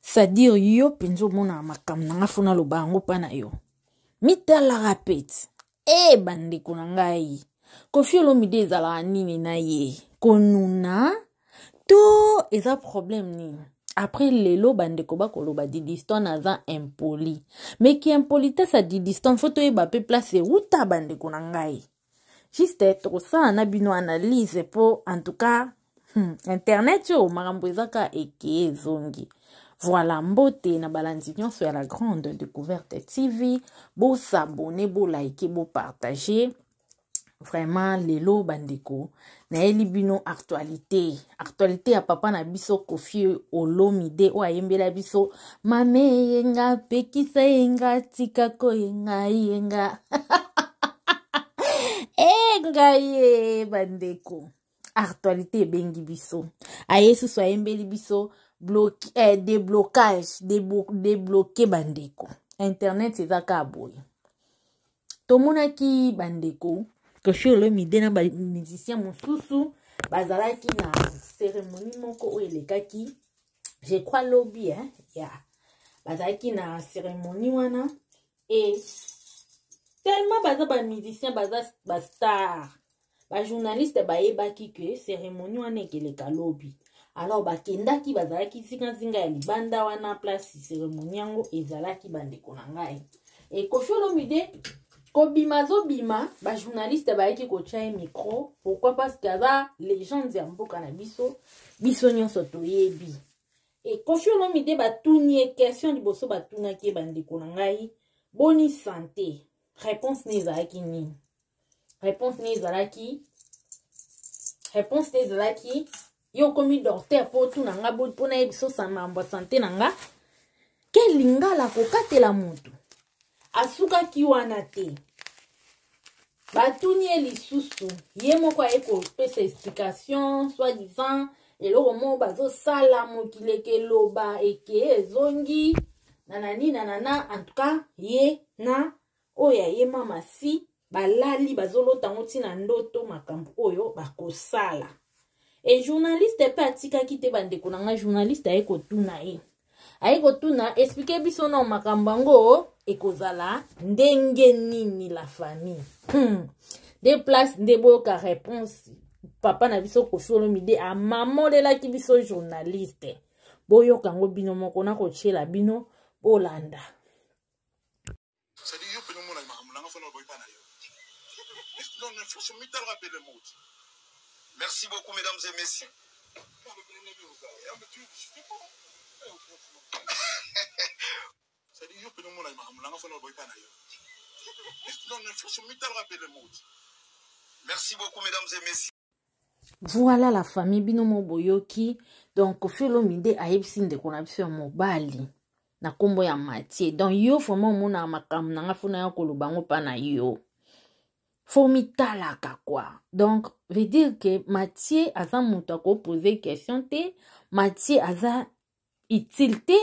C'est-à-dire yo mpenza omonaka makambo na nga fo naloba yango mpa na yo. Mitalaka peti. E bandeko na ngai. Koffi Olomide ezalaka nini na ye? Konuna to eza problème nini? Après lelo bandeko bakoloba Didistone aza impoli. Mais ki impolitesse ya Didistone fo toyeba pe place euta bandeko na ngai. Juste tokosala na bino analyse po en tout cas internet oyo makambo eza kaka eke ezongi. Voilà, mbote na balandi nyonso ya la grande découverte TV. Bo s'abonner, bo liker, bo partager. Vraiment lelo bandeko nayeli bino actualité, actualité ya papa na biso Koffi Olomide oyo ayembela biso mame yenga pekisa yenga tika koyenga yenga. E ngai ye bandeko, actualité ebengi biso, aye susu ayembeli biso déblocage, débloquer bandeko. Internet eza kaka boye. Tomonaki bandeko Koffi Olomide na ba musicien mosusu bazalaki na cérémonie moko oyo elekaki, je crois lobi, hein? Yeah. Bazalaki na cérémonie wana et tellement baza ba musicien, baza ba star, ba journaliste bayebaki que cérémonie wana ekeleka lobi. Alors bakendaki, bazalaki zingazinga ya libanda wana place cérémonie yango ezalaki bandeko na ngai. E Koffi Olomide kobima azobima, ba journaliste bayaki kotia ye micro. Pourquoi? Parce que aza légende ya mboka na biso, biso nyonso toyebi. E Koffi Olomide batuni ye question liboso, batunaki ye bandeko na ngai, boni santé? Réponse ne ezalaki nini? Réponse ne ezalaki, réponse ne ezalaki: yo okomi docteur mpo otuna nga mpo nayebi so mambo ya santé na nga? Ke lingala kokatela motu asukaki wana te. Batuni ye lisusu, ye moko aye kopesa explication, soi-disant eloko moko bazosala mokili ekeloba eke ezongi nanani nanana. En tout cas ye na oyo aye mama si balali bazolota yango ntina ndoto makambo oyo bakosala. E journaliste mpe atikaki te bandeko na ngai, journaliste aye kotuna ye, aye kotuna explike biso na makambo yango ekozala ndenge nini la famille. De place nde boyoka réponse papa na biso Koffi Olomide amamolelaki biso journaliste. Boyoka yango bino moko, nakotiela bino bolanda. C'est-à-dire, yo pene mona makambo nanga fana boyi na yo. Non, mais faut se mettre à rappeler le mot. Merci beaucoup mesdames et messieurs. C'est-à-dire, yo pene mona makambo nanga fana boyi na yo. Non, mais faut se mettre à rappeler le mot. Merci beaucoup mesdames et messieurs. Voilà la famille, bino mo boyoki. Donc Koffi Olomide ayebisi ndeko na biso ya mobali na kombo ya Mathieu. Donc yo vraiment omona makambo nanga fona ya koloba yango pa na yo. Fo mitalaka quoi. Donc veut dire que Mathieu aza moto akoposer question te, Mathieu aza utile te,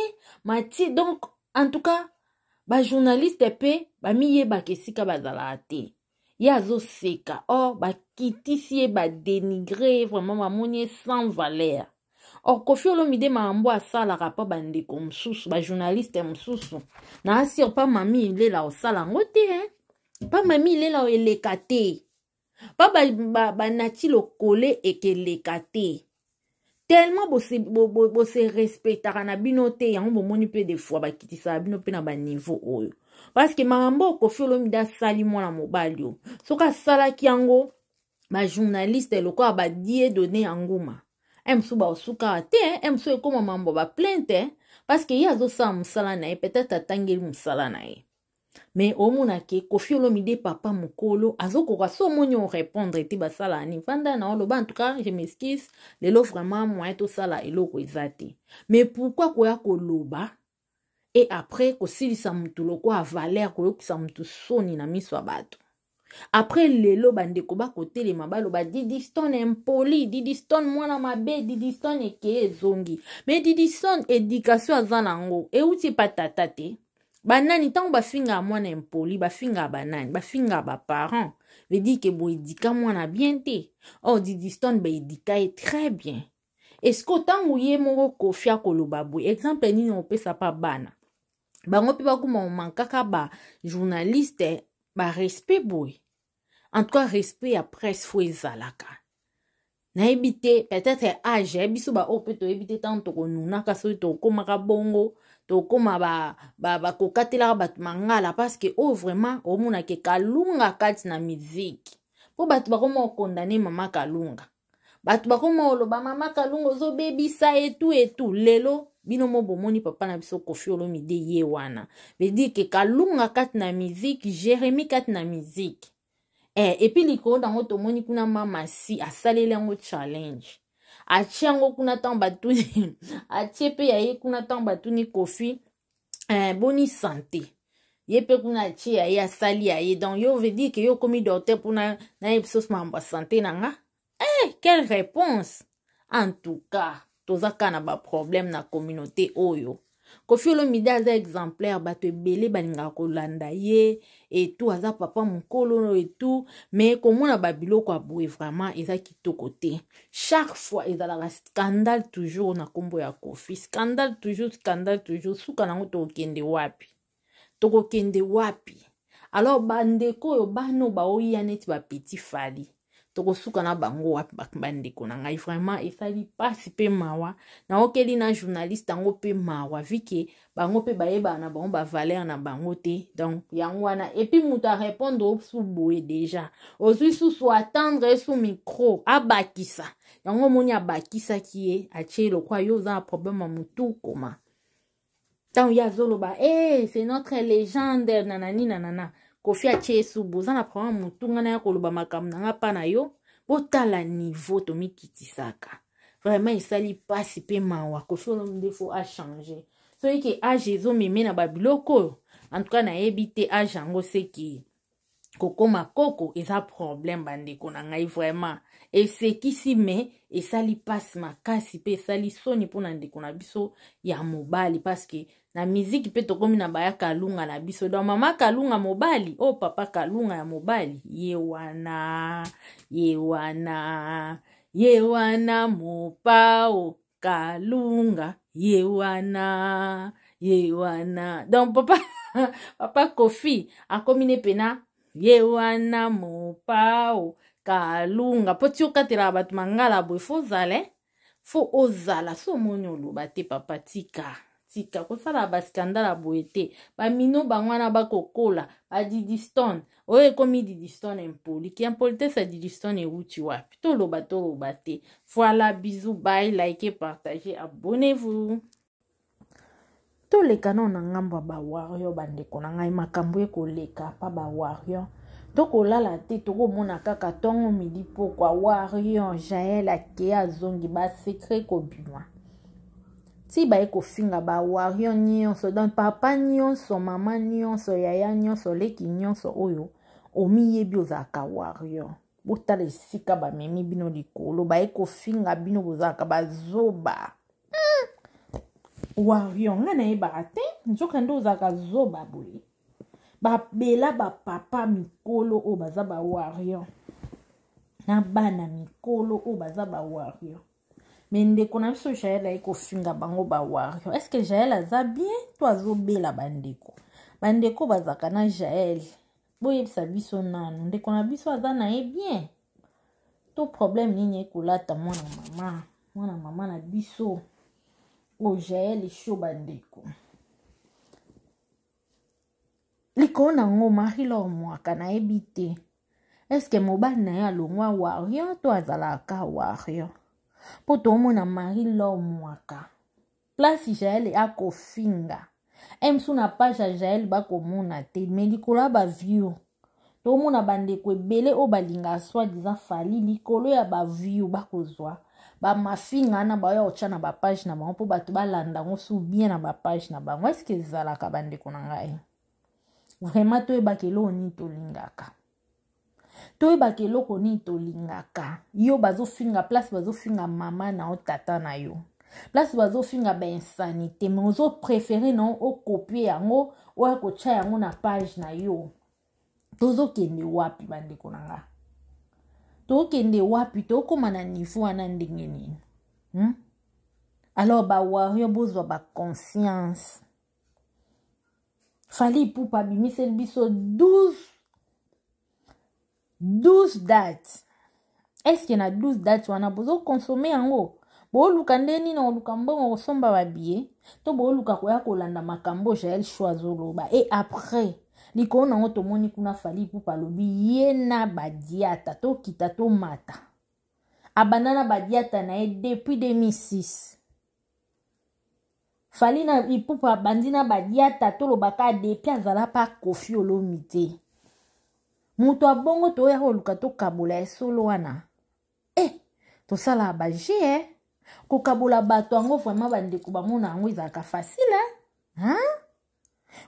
Mathieu. Donc en tout cas ba journaliste pe bamiyebaka esika bazalaka te. Ye azoseka, or bakitisi ye, badénigre vraiment, bamoni ye sans valeur. Or Koffi Olomide makambo asalaka mpa bandeko mosusu, bajournaliste mosusu na asir pa mami ilela osala yango te, hein? Pa mami ilela eleka te, pa banati lokole ekeleka te, tellement bose respectaka na bino te. Yango bomoni mpe des fois bakitisaka bino mpe na baniveau oyo, parce que makambo oyo Koffi Olomide asali mwana mobali oyo, soki asalaki yango bajournaliste lokola badie donné ya nguma mosusu baosukaka te, mosusu ekóma mambo baplainte, parce que ye azosala mosala na ye, peut-être atangeli mosala na ye. Mais omona ke Koffi Olomide papa mokolo azokoka so omoni orépondre te, basala nini? Vanda na oloba en tout cas je m'excuse, lelo vraiment moyen tosala eloko eza te. Mais pourquoi koya koloba et après kosilisa mutu lokola valeur, koyokisa mutu soni na miso ya bato? Après lelo bandeko bakotelema baloba Didi Stone impoli, Didi Stone mwana mabe, Didi Stone eke ezongi. Mais Didi Stone éducation aza nango euti epa tata te. Banani ntango bafingaka mwana impoli, bafingaka banani? Bafingaka baparent. Veut dire ke boéduquer mwana bien te. Or Didi Stone baéduquer ye très bien. Eske ntango ye moko Kofi akoloba boye, exemple nini opesa pa bana bango mpe bakoma omankaka ba journaliste ba respect boye? En tout cas, respect ya presse fo ezalaka. Nayebi te, peut-être age ya biso baoyo mpe toyebi te ntango tokonunaka, soki tokomaka bongo, tokóma bakokatelaka bato mangala, parce que oyo vraiment omonake Kalunga kati na miziki, mpo bato bakoma kokondane mama Kalunga, bato bakoma oloba mama Kalunga ozobebisa etu etu. Lelo bino mo bomoni papa na biso Kofi Olomide ye wana, veut dire ke Kalunga kati na miziki, Jérémi kati na miziki. Et puis likolo nango tomoni kuna mama si asaleli yango challenge, atie yango kuna. Ntango batuni, atie mpe ya ye kuna. Ntango batuni Kofi boni santé, ye mpe kuna atie ya ye, asali ya ye. Donc yo veut dire ke yo okomi docteur mpona nayebi sosi makambo ya santé na nga? Quelle réponse! En tout cas, toza kaka na baproblème na communauté oyo. Kofi Olomide aza exemplaire, bato ebele balingaka kolanda ye etu, aza papa mokolo etu, mais komona babiloko ya boye vraiment eza kitoko te. Chaque fois ezalaka scandale, toujours na nkombo ya Kofi, scandale toujours, scandale toujours. Suka nango tokokende wapi? Tokokende wapi? Alors bandeko oyo, bana baoya neti bapetit Fally, tokosuka na bango wapi? Bandeko na ngai, vraiment esali mpasi mpe mawa. Naokeli na journaliste yango mpe mawa, vu que bango mpe bayebaka na bango bavaleur na bango te. Donc yango wana. Et puis moto arépondre osu boye, déjà ozwi susu attendre su micro abakisa yango. Omoni, abakisaki ye, atie lokwa yo oza na problème ya motu koma. Ntango ye azoloba hey, c'est notre légende, nanani nanana, Kofi atie esubu, oza na problème motu, ngai naya koloba makambo na nga mpa na yo. Botala niveau tomikitisaka. Vraiment esali mpasi mpe mawa. Kofi Olomide faut achange. Soki ke age ezomeme na babiloko oyo, en tout cas nayebi te age yango seki kokóma koko eza problème. Bandeko na ngai, vraiment esekisi, me esali mpasi makasi mpe esali soni mpona ndeko na biso ya mobali, parce que na miziki mpe tokómi na baya Kalunga na biso. Donc mama Kalunga mobali oyo, papa Kalunga ya mobali, ye wana, ye wana, ye wana, mopao Kalunga ye wana, ye wana. Donc papa Kofi akomi ne pena ye wana mopao Kalunga, mpo ti okatelaka bato mangala boye, fo ozala, fo ozala so omoni oloba te. Papa, tika, tika kosala bascandale boye te. Bamino bango wana bakokola badidistone oyo ekomi didistone impoli, ki impolitesse ya didistone ewuti wapi? Toloba, toloba te. Voilà, bisous, bye, like, partage, abonnez-vous. Toleka nao na ngambo ya bawario. Bandeko na ngai, makambo ekoleka pa bawario, tokolala te, tokomona kaka ntongo, midi, pokwa, wario Jael ake, azongi, basecret kobima ti baye kofinga bawario nyonso. Donc papa nyonso, mama nyonso, yaya nyonso, leki nyonso oyo omiyebi ozalaka wario, botala esika bamemi bino likolo, baye kofinga bino, bozalaka bazoba. Wario ngai nayebaka te, nzoka nde ozalaka zoba boye. Babela bapapa mikolo oyo baza bawario na bana mikolo oyo baza bawario, me ndeko na biso Jael aye kofinga bango bawario. Est ce que Jael aza bien to azobela? Bandeko bazalaka na Jael, boyebisa biso nanu, ndeko na biso aza na ye bien to problème nini ekolata mwana mama na biso oyo Jael Show? Bandeko, likolo nango Marie Lor Mwaka, nayebi te eske mobali na ye alongwa wario to azalaka wario, mpo toomona Marie Lor Mwaka place Jael akofinga msu na page ya Jael, bakomona te, me likolo ya baview tomona bandeko ebele oyo balingaka soi-disant Fally, likolo ya baview bakozwa bamafinga wana, baoya kotya na bapage na bango mpo bato balanda yango su bien na bapage na bango. Eske ezalaka? Bandeko na ngai, vraiment toyebaka eloko nini tolingaka, toyebaka eloko nini tolingaka. Yo bazofinga place, bazofinga mama na yo, tata na yo, place bazofinga bainsanité, mais ozopréféré na yo okopie yango, oya kotya yango na page na yo. Tozokende wapi, bandeko na nga? Tokende wapi? Tokóma na niveau wana ndenge nini? Alors bawario, bozwa baconscience. Fally Ipupa abimiseli biso 12 dates. Est-ce na 12 dates wana bozoconsommer yango? Booluka nde nini? Oluka mbongo kosomba babillet to booluka koya kolanda makambo Jael Show azoloba? Et après, likolo nango, tomoni kuna Fally Ipupa alobi ye na Badiata, tokita tomata, abanda na Badiata na ye depuis 2006. Fally na Ipupa abandi na Badiata, tolobaka depuis azala pa Koffi Olomide. Moto abongo, toya koluka tokabola ye solo wana. E tosalaka baje eh? Kokabola bato yango vraiment, bandeko, bamona yango ezalaka facile, hein?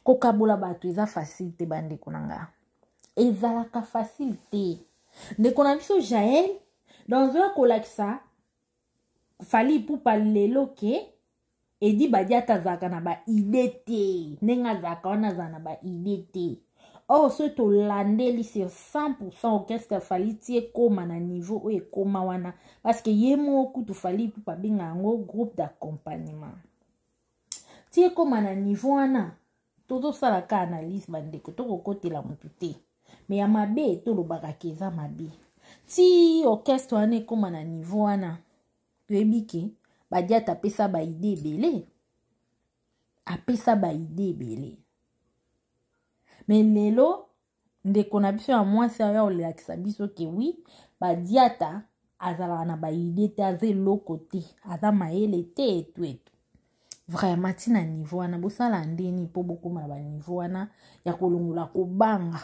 Kokabola bato eza facile te, bandeko na nga, ezalaka facile te. Ndeko na biso Jael, donc azoya kolakisa Fally Ipupa lelo ke Edi Badiata azalaka na baidées te. Ndenge azalaka wana, azala na baidées te. Or soki tolandeli sur 100, orchestre ya Fally ti ekóma na niveau oyo ekóma wana, parce que ye moko kutu Fally Ipupa abenga yango groupe d'accompagnement, ti ekóma na niveau wana, tozosala ka analyse, bandeko, tokokotela motu te, mais ya mabe tolobaka ke eza mabe. Ti orchestre wana ekóma na niveau wana, toyebi ke Badiata apesa baidées ebele, apesa baidées ebele. Mais lelo ndeko na biso ya mwasi ayo olakisa biso ke oui, Badiata azalaka na baidées te, aza eloko te, aza mayele te, etu etu. Vraiment, ntina niveau wana, bosala ndeni mpo bokóma na baniveau wana ya kolongola kobanga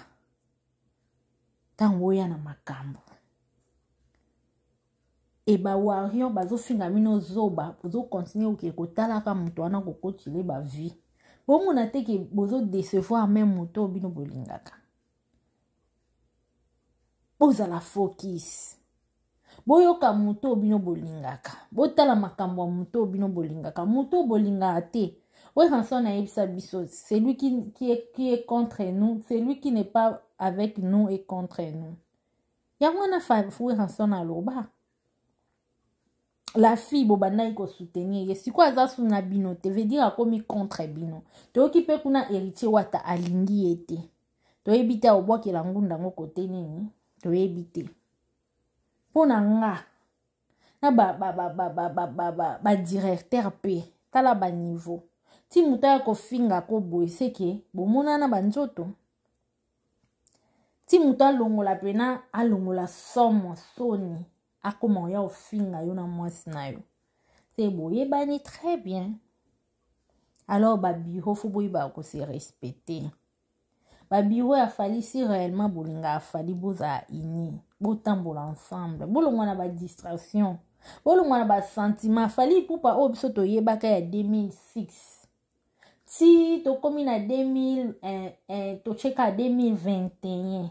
ntango oya na makambo? E bawarrior bazofinga bino zoba, bozocontinuer oke kotalaka moto wana, kokotile bavie. Bomona te ke bozodécevoir même moto oyo bino bolingaka. Bozala focus, boyoka moto oyo bino bolingaka, botala makambo ya moto oyo bino bolingaka. Moto oyo bolingaka te, Werrason ayebisa biso: celui qui est contre nous, celui qui n'est pas avec nous est contre nous. Yango wana Werrason aloba. La fille bobandaki kosoutenir ye, sikoyo aza su na bino te, veut dire akomi contre bino. Toyoki mpe kuna Héritier Wata alingi ye te. Toyebi te aobwakela ngunda yango kote nini, toyebi te. Mpo na nga na badirecteur mpe, tala baniveau ti moto aya kofinga ko boye, seke bomonana banzoto. Ti moto alongola pena, alongola somo soni, akoma oya ofinga yo na mwasi na yo te, boyebani très bien. Alors babureau, faut boyebaka kose respecter. Babureau ya Fally, si réellement bolingaka Fally, bozala uni, botambola ensemble, bolongwa na badistraction, bolongwa na basentiment. Fally Ipupa oyo biso toyebaka ya 2006 ti tokomi na 2000, tocheka 2021,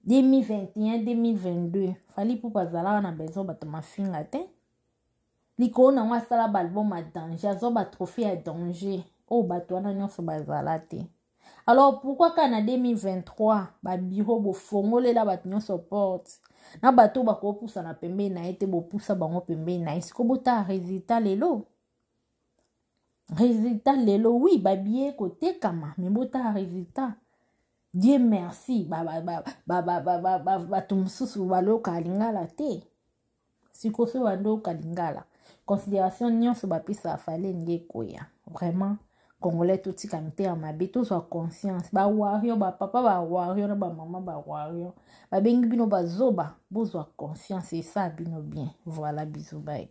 2021, 2022, Fally Ipupa azalaka na besoin bato mafinga te. Likolo nango asala baalbum ya danger, azwa batrophée ya danger oyo bato wana nyonso bazala te. Alors pourquoi kaka na 2023 babureau bofongolela bato nyonso porte, na bato oyo bakopusana pembeni na ye te, bopusa bango pembeni na ye? Sikoyo botala résultat lelo, résultat lelo. Oui, babillets kotekama, mais botala résultat. Dieu merci, bato mosusu baloka lingala te. Sikoyo soki bandoka lingala, considération nyonso bapesaka Fally elingi ekoya. Vraiment, congolais, totika mitema mabe, tozwa conscience. Bawario, bapapa bawario na bamama bawario, babengi bino bazoba, bozwa conscience, esala bino bien. Voilà, bisous, bye.